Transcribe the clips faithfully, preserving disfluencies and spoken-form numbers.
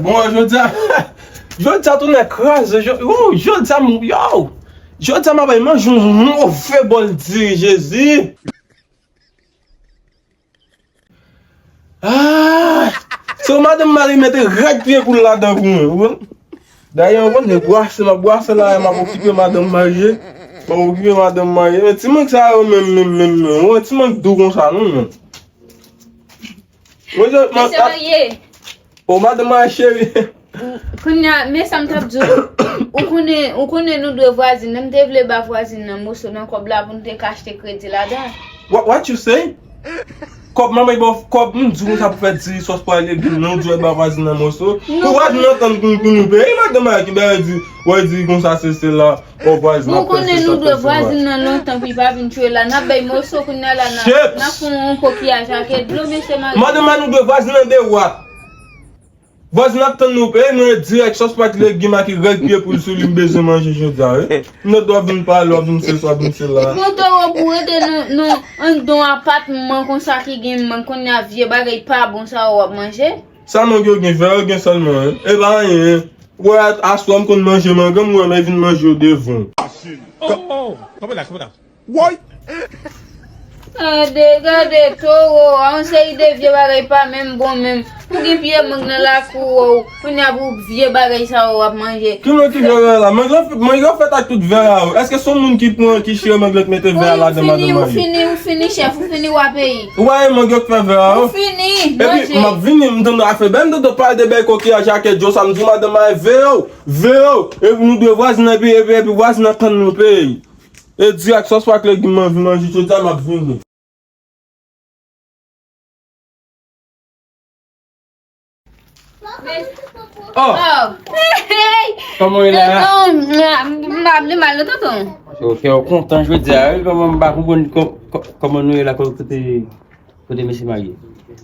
Bon, jodi a, jodi a tou nèg kraze, jodi a m, yo, jodi a m ap bay manje yon move bòl diri, Jezi. Ah! Se yon madanm mari mete règ pye pou l ladan pou mwen, ou konn? Dayè, ou konn, m ap bwase, m ap bwase la, m ap okipe madanm mari, m ap okipe madanm mari. Men ti mank sa yo menm, menm, menm, menm. Ou wè ti mank dou konsa, non, menm. Mwen, je, Mesye marye. O madanm mwen cheri. Kounye a, men sa m t ap di w. Ou konnen, ou konnen nou dwe vwazin nan. M te vle ba vwazin nan moso nan kòb la pou n te ka achte kredi ladan. What, what you say? Kòb manman ba w, kòb m di w sa pou fè diri sòs pwa legim nan, ou di w ba vwazin nan moso. Pou vwazin nan tann pou, pou nou peye madanm mwen ki bay di, wè di konsa se, se la. Bon, vwazin ap fè konnen nou dwe vwazin nan lontan pou li pa vin tchwe la. N ap bay moso kounye a la, n ap, n ap fè yon kokiyaj ak dlo, mesye mari. Madanm mwen, nou dwe vwazin nan de wat. Vwazin ap tann nou peye, mwen dirèk sòs pat legim ak règ pye poul sou li, m bezwen manje jodi a, wi. M nan dwa vin pale, w ap vin se sa, vin se la. Bon, toro pou rete nan, nan, anndan yon apatman konsa ki gen mang, kounye a vye bagay pa bon sa w ap manje. Sa mang yo gen, vè yo gen sèlman, wi. E pa anyen, wi. Wè, aswè m konn manje mang, m wè, men vin manje yo devan. Oh, oh, oh. Kanpe la, kanpe la. Woy! Gade, gade, toro a, yon seri de vye bagay pa menm bon menm. Ou gen pye mang nan lakou ou, kounye a pou vye bagay sa yo w ap manje. Ki moun ki vye bagay la? Mang lan, mang yo fèt ak tout vè a, wi. Èske se yon moun ki pran, ki chire mang lan, ki mete vè a ladan madanm mari? Ou fini, ou fini, chèf, ou fini, wa peyi. Ou pa wè mang yo k fè vè a, wi. Ou fini, manje. Epi, m ap vini, m tande afè, ben, m tande pale de bèl kokiyaj ak dlo sa, m di madanm mari, veye w, veye w. Epi nou dwe vwazin nan, epi, epi, epi vwazin nan tann nou peye. E dirèk sòs pa k legim m anvi manje, jodi a m ap vini. Oh! Kòman w ye la? Tonton, m, m, m pa vle mal non, tonton. Ok, w kontan, jodi a, wi, kòman m pa konprann kò-, kò-, kòman nou ye la, kote, kote mesye marye?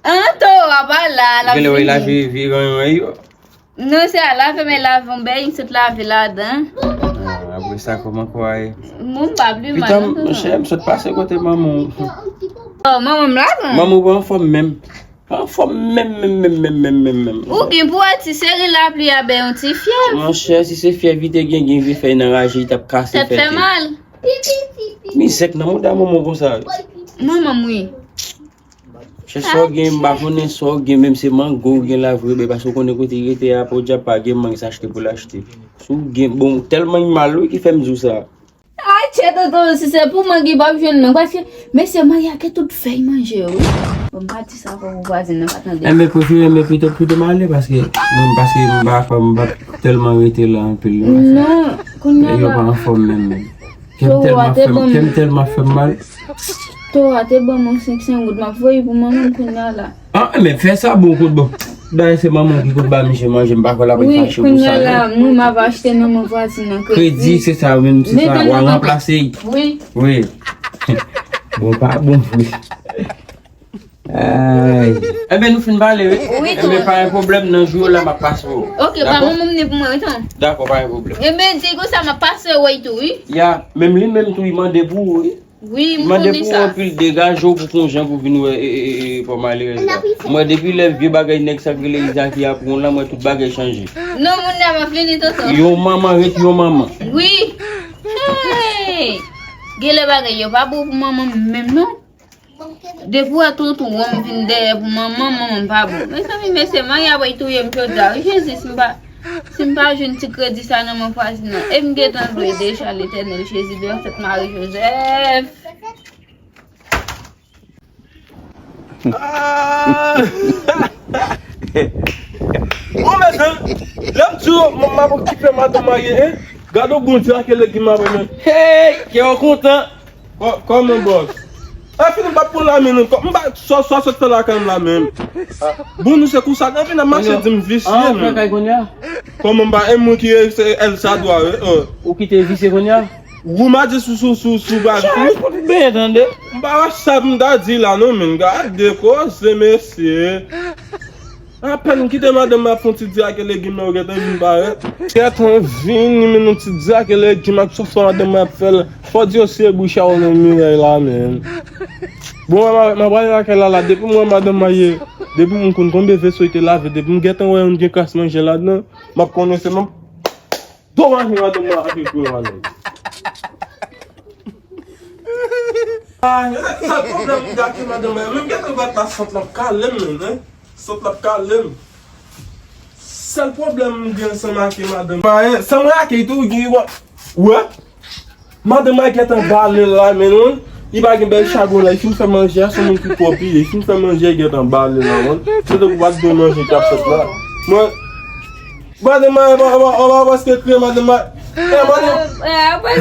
An, toro a pa la, l ap vini. Genlè w ye lave vye ranyon yo. Non, se a lave, men lave yon bèy, m sot lave ladan. Ah, apre sa, kòman kò a ye? Bon, m pa pli mal, non, tonton. Pitan, monchè, m sot pase kote manman w. Oh, manman m ladan? Manman w pa anfòm menm. Pa anfòm menm, menm, menm. Ou gen pou wè ti seri lapli a bè yon ti fyèv. Monchè, si se fyèv li te gen, gen vye fèy nan raje, li t ap kase fè. Tèt fè mal. Mizèk nan mouda manman w konsa. Manman m, wi. Chèch sa w gen, m pa konnen sa w gen, menm se mango w gen la vre, men paske w konnen kote l rete a, podyab pa gen mang sa achte pou l achte. Si w gen, bon, tèlman l mal wi ki fè m di w sa. Atchè, tonton, si se pou mang, li p ap jwenn non, paske mesye marye ak tout fèy manje yo, wi. Bon, m pa di sa fò pou vwazin nan pa tande. Enben, prefere, men pito, pito m ale, paske, paske m pa, m pa tèlman rete la anpil, non, paske yo pa anfòm menm, menm. Kè m tèlman fè m, kè m tèlman fè m mal. Toro a te ban m yon senk san goud, m ap voye pou manman m kounye a la. Ah, men fè sa bon kout bon. Dayè se manman w ki kout ba misye manje, m pa kwè l ap fache pou sa, non. Wi, kounye a la, mwen m ap achte nan men vwazin nan kredi. Kredi, se sa menm, se sa, w a ranplase l. Wi. Wi. Bon, pa bon vre. Ay. Enben, nou fin pale, wi. Wi, tonton. Enben, pa gen pwoblèm, nan jou yo la, m ap pase wè w. Ok, pa manman m ni pou mwen, wi, tonton. Dakò, pa gen pwoblèm. Enben, di konsa, m ap pase wè w tou, wi. Ya, menm li menm tou, li mande pou ou, wi. Wi, m konnen sa. Li mande pou ou anpil, degaje w pou konjan pou vin wè, e, e, e, e, pòmalere la. M wè depi lè vye bagay nèg sa k rele Izaki a pran w la, m wè tout bagay chanje. Non, moun nan, m ap vini, tonton. Yon manman ret yon manman. Wi. Hey! Genlè bagay yo pa bon pou manman m menm, non. Depi w wè tonton Wòm vin dèyè pou manman, manman m pa bon. Mezanmi, mesye, marye ap touye m jodi a, wi, Jezi, si m pa, si m pa jwenn ti kredi sa nan men vwazin nan. E m gentan dwe deja, Letènèl Jezi de Nasarèt, Mari Jozèf. Ah! Bon, mezanmi, lè m di w, m, m ap okipe madanm marye, hein? Gade w Bondye ak legim ap renmen. Hey! Kè w kontan? Kò-, kòman, bòs? A fini, m p ap pran lamen non. Kò-, m pa, sa, sa sot fè lakay m la menm. Ah, bon, nou se konsa, nan vin ap mache di m visye, menm. Kòman m pa, e mwen ki se El Sadwa, wi, oh. Ou kite visye kounye a? Ou ma di sou, sou, sou, sou bag. Chaj pou t benyen, tande. M pa wè sa pou m ta di la, non, menm. Gade koze, mesye. Apèn m kite madanm mwen ap fè yon ti diri ak legim nan, yo gentan vin parèt. Gentan vini, men yon ti diri ak legim ak sòs sa madanm mwen ap fè l. Fò di yo siye bouch a w nan mirèy la, menm. Bon, mwen, mwen, mwen prale lakay la, la. Depi mwen, madanm mwen ye, Depi m konn konbyen veso li te lave, depi m gentan wè youn gen kras manje ladan, m ap konnen se menm. Domaje madanm nan ap ekri yo alèz. Ah, sèl pwoblèm m gen ak madanm mwen, menm gentan bat la sant l ap kale m, menm, hein. Sant l ap kale m. Sèl pwoblèm m gen ansanm ak madanm mwen, sa m rake tou, gen wè. Madanm mwen gentan bale la, men non. Li pa gen bèl chabon la, li fin fè manje a, se yon moun ki pwòp li ye. Li fin fè manje, li gentan bale la, man. Se tankou pa t gen manje k ap fèt la. Mwen, madanm mwen, pa, pa, pa, pa, paske kriye, madanm mwen. Eh, madanm,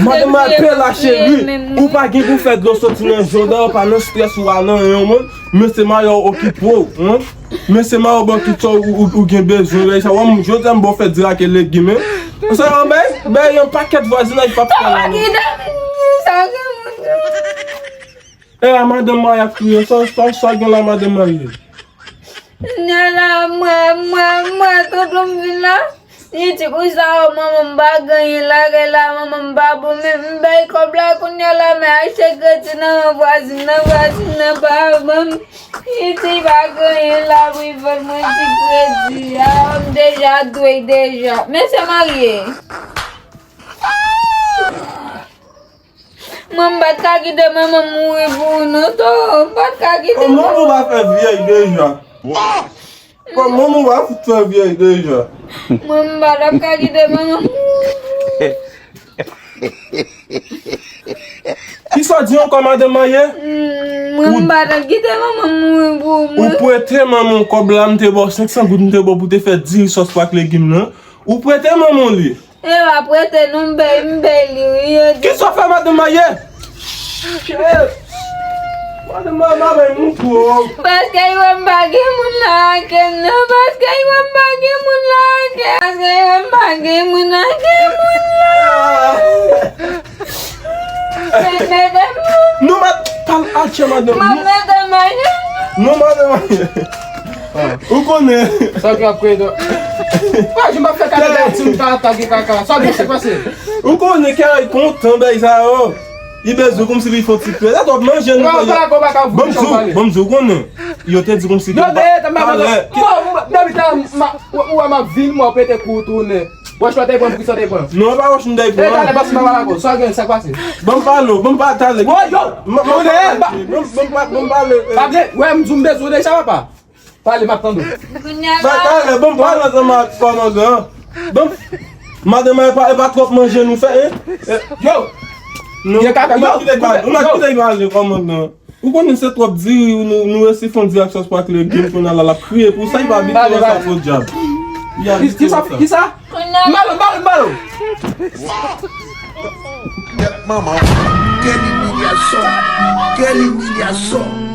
madanm mwen, pè la, cheri. Ou pa gen pou fè dlo soti nan je w, dayè, pa nan strès ou a nan anyen, man. Mesye Mayo okipe w, hein? Mesye Mayo ban tout sa ou, ou, ou gen bezwen, lè sa, wè, m, jodi a m ba w fè diri ak legim, hein? Sa yon bay, bay yon pakèt vwazinaj p ap fè la, non. Sa gen moun. E a madanm Mayo ap kriye, sa, sa, sa gen la, madanm Mayo? Kounye a la, mwen, mwen, mwen, tonton m vin la. Li di konsa, o, manman m pa gen anyen lakay la, manman m pa bon, men m bay kòb la kounye a la, men achte kredi nan men vwazin nan, vwazin nan pa ban m. Li di pa gen anyen la pou li vann mwen ti kredi a, m deja dwe deja. Men se marye. Mwen, m pa t ka kite manman m mouri pou ou non, to. M pa t ka kite. Kòman pou pa fè vyèy deja? Kòman pou pa fout fè vyèy deja? Mwen, m pa t ap ka kite manman m mouri pou ou. Kisa w di ankò, madanm Maye? Mm, mwen, m pa t ap kite manman m mouri pou ou, mwen. Ou prete manman w kòb la, m te ba w senk san goud, m te ba w pou te fè diri sòs pou ak legim nan. Ou prete manman w li. E pa prete non, m bay, m bay li, wi, yo di. Kisa w fè madanm Maye? Madanm Maye, m ap bay moun tou. Paske yo wè m pa gen moun la ake m non, paske yo wè m pa gen moun la ake m, paske yo wè m pa gen moun ake moun la. Men, men, men, non, mèt pale atje madanm. M ap mete maye. Non, madanm Maye. Ou konnen. Sa ki ap kwè do. Pa, j m ap fè kaka la, ti m ta ta gen kaka. Sa gen se pase. Ou konnen kè ay kontan bay sa yo. Li bezwen kòmsi li fè ti krèt. Atò manje nou. Ban m di w, ban m di w, ou konnen. Yo te di kòmsi yo te. Ou wè m ap vin, m ap pete kou tounen. Wòch la te pran, poukisa te pran? Non, pa wòch m te pran. E talè, pase pa la ko. Sa gen, sa k pase? Ban m pale w, ban m pa talè. Yo, yo. Ban m pale. Pa gen, wè m di w m bezwen w deja, papa. Pale, m ap tande w. Sa talè, ban m pale ansanm ak kòmandan. Ban m, madanm, e pa, e pa twòp manje nou fè, hein? Yo. Non, ou mèt kite l pale, ou mèt kite l pale, kòmandan. Ou konnen se twòp diri, nou, nou resi fè yon diri ak sòs pou ak legim, kounye a la, l ap kriye pou sa, li pa abitye wè sa, podyab. Li abitye wè sa. Kisa? Mbalo, mbalo, mbalo. Kèt manman. Quelle humiliation. Quelle humiliation.